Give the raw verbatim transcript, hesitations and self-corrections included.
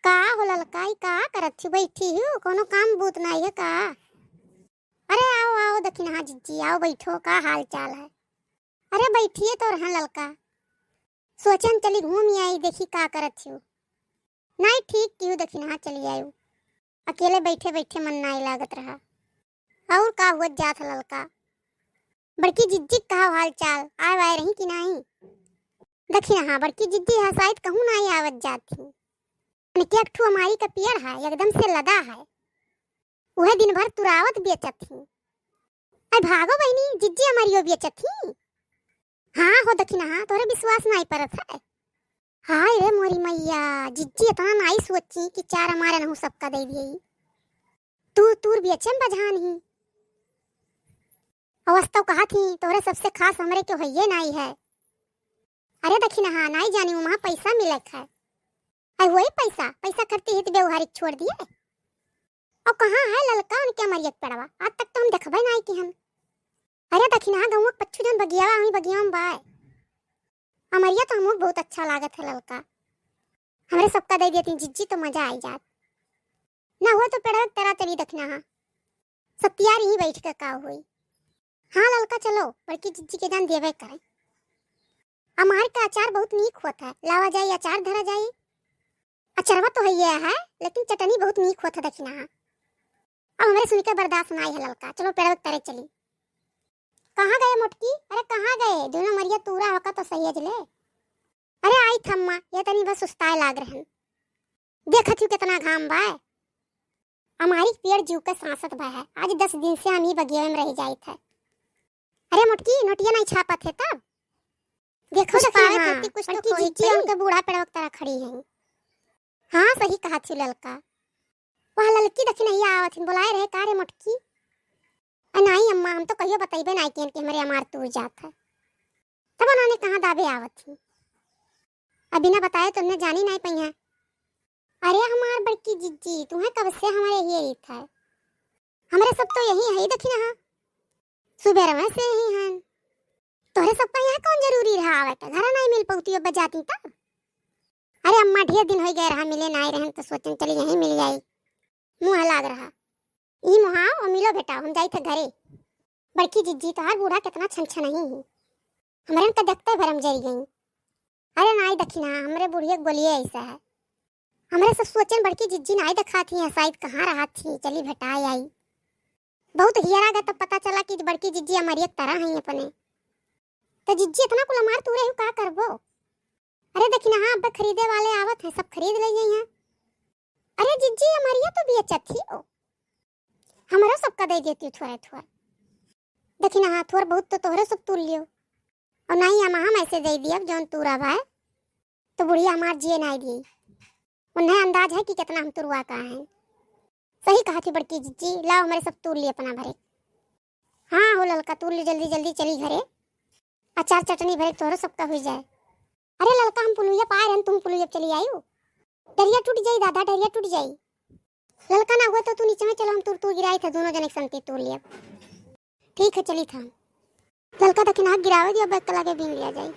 का हो ललका, ई का करत छी? बैठी हूँ, कोनो काम बूत नाई है का? अरे आओ, आओ दखिनहा जिज्जी, आओ बैठो, का हाल चाल है? अरे बैठिए तो रहा ललका, सोचन चली घूम आई, देखी का करत छी। नाई ठीक किहू दखिनहा चली आयु, अकेले बैठे बैठे मन नाई लागत रहा। और का हुआ जात है ललका? बड़की जिज्जी का हाल चाल, आए वाए रही कि नाई? दखिनहा बड़की जिज्जी है शायद कहूँ नाई आवत जात ही। उनके एक ठो अमारी का पेड़ है, एकदम से लदा है, उहे दिन भर तुरावत बेचत ही। अरे भागो बहिनी, जिज्जी अमरियो बेचत ही। हाँ हो दखिनहा, तोहरे विश्वास नाई परत है। हाय रे मोरी मैया, जिज्जी इतना नाई सोची कि चार अमार अनहू सबका दे दिए। तू तूर बेचे में बझान ही। अवस्तव कहा थी, तोहरे सबसे खास हमरे के होइए नाई है। अरे दखिनहा, नाई जानी वहाँ पैसा मिलक है। अरे वही पैसा, पैसा खर्ची हित व्यवहारिक छोड़ दिए। और कहाँ है ललका उनके अमरिया के पेड़वा? आज तक तो हम देखबे नाई की हम। अरे दखिनहा, गौवा के पच्छू जौन बगियावा, वहीं बगियावा में बाय। अमरिया तो हमको बहुत अच्छा लागत है ललका। हमरे सबका दे देती जिज्जी तो मजा आई जात। ना हुआ तो पेड़वा के तरा चली दखिनहा। सत्यार यहीं बैठ के का होई। हाँ ललका, चलो, बड़की जिज्जी के जान देवे करे। अमार का अचार बहुत नीक होत है, लावा जाई, अचार धरा जाई। अचरवा तो है ये है, लेकिन चटनी बहुत नीक होत है दखिनहा। अब हमरे सुन के बर्दाश्त ना आई है ललका, चलो पेड़वा के तरे चली। कहाँ गए मोटकी? अरे कहाँ गए? दोनों अमरिया तूरा होका तो सही अजले। अरे आई थम्मा, ये तनी बस सुस्ताए लाग रहन। देखत हूँ कितना घाम बाय। अमारी पेड़ जीव के सांसत भय है। आज दस दिन से हम ही बगिया में रह जाइत है। अरे मोटकी, नोटिया नहीं छापत है तब? देखो कुछ तो पावे हाँ, थी, कुछ तो बड़की खोई जिज्जी थी। उनके बूढ़ा पेड़वा के तरह खड़ी हैं। हाँ, सही कहा थी ललका। वह ललकी दखिनहा आवत हिन, बुलाए रहे का रे मोटकी? अ, नाई अम्मा, हम तो कहियो बतइबे नाई किहन कि हमरे अमार तूर जात है। तब उन्होंने कहाँ दाबे आवत ही। अब बिना बताए तो उन्हें जानी नाई पइहैं। अरे हमार बड़की जिज्जी, तुम्हें कब से हमारे यही रीत है? हमरे सब तो यही है दखिनहा, सुबेरवे से यही हैं। तोहरे सबका यहाँ कौन जरूरी रहा आवे के? घरा नाई मिल पौती अब जाती तब। अरे अम्मा, ढेर दिन होइ गए रहा मिले नाई रहन तो सोचन चली यहीं मिल जाई। मुँह लाग रहा। ई मुहाव और मिलो बेटा, हम जाइत है घरे। बड़की जिज्जी, तोहार बूढ़ा कितना छन छन ही है। हमरन का देखते भरम जरी गई। अरे नाई दखिनहा, हमरे बुढ़िया के बोलिए ऐसा है। हमरे सब सोचन बड़की जिज्जी नाई देखात ही, शायद कहाँ रहत ही, चली भेटाए आई। बहुत हियर आ गए तब पता चला कि बड़की जिज्जी अमरिया के तरह हैं अपने। तो जिज्जी इतना कुल अमार तूरे हूँ का करबो? अरे दखिनहा, अब खरीदे वाले आवत हैं, सब खरीद ले जाइए। अरे जिज्जी, अमरिया तो बेचत ही हो, हमरो सबका दे देती थोड़ा थोड़ा। दखिनहा, थोड़ बहुत तो तोहरे सब तूर लियो, और नाई हम हम ऐसे दे दिए, अब जौन तूरा भाई तो बुढ़िया हमार जिए नाई दी। उन्हें अंदाज है कि कितना हम तुरवा का हैं। सही कहा थी बड़की जिज्जी, लाओ हमरे सब तूर लिए अपना भरे। हाँ हो ललका, तूर ले जल्दी जल्दी चली घरे। अचार चटनी भरे तोहरो सबका हुई जाए। अरे ललका, हम पुलुइया पाए रहन, तुम पुलुइया चली आयु। डरिया टूट जाई दादा, डरिया टूट जाई। ललका ना हुआ तो तू नीचे में चलो, हम तूर तूर गिराई थे, दोनों जने के संती तूर लिया। ठीक है, चली था। ललका दखिनहा गिरावे दिया, बैग के लागे बीन लिया जाई।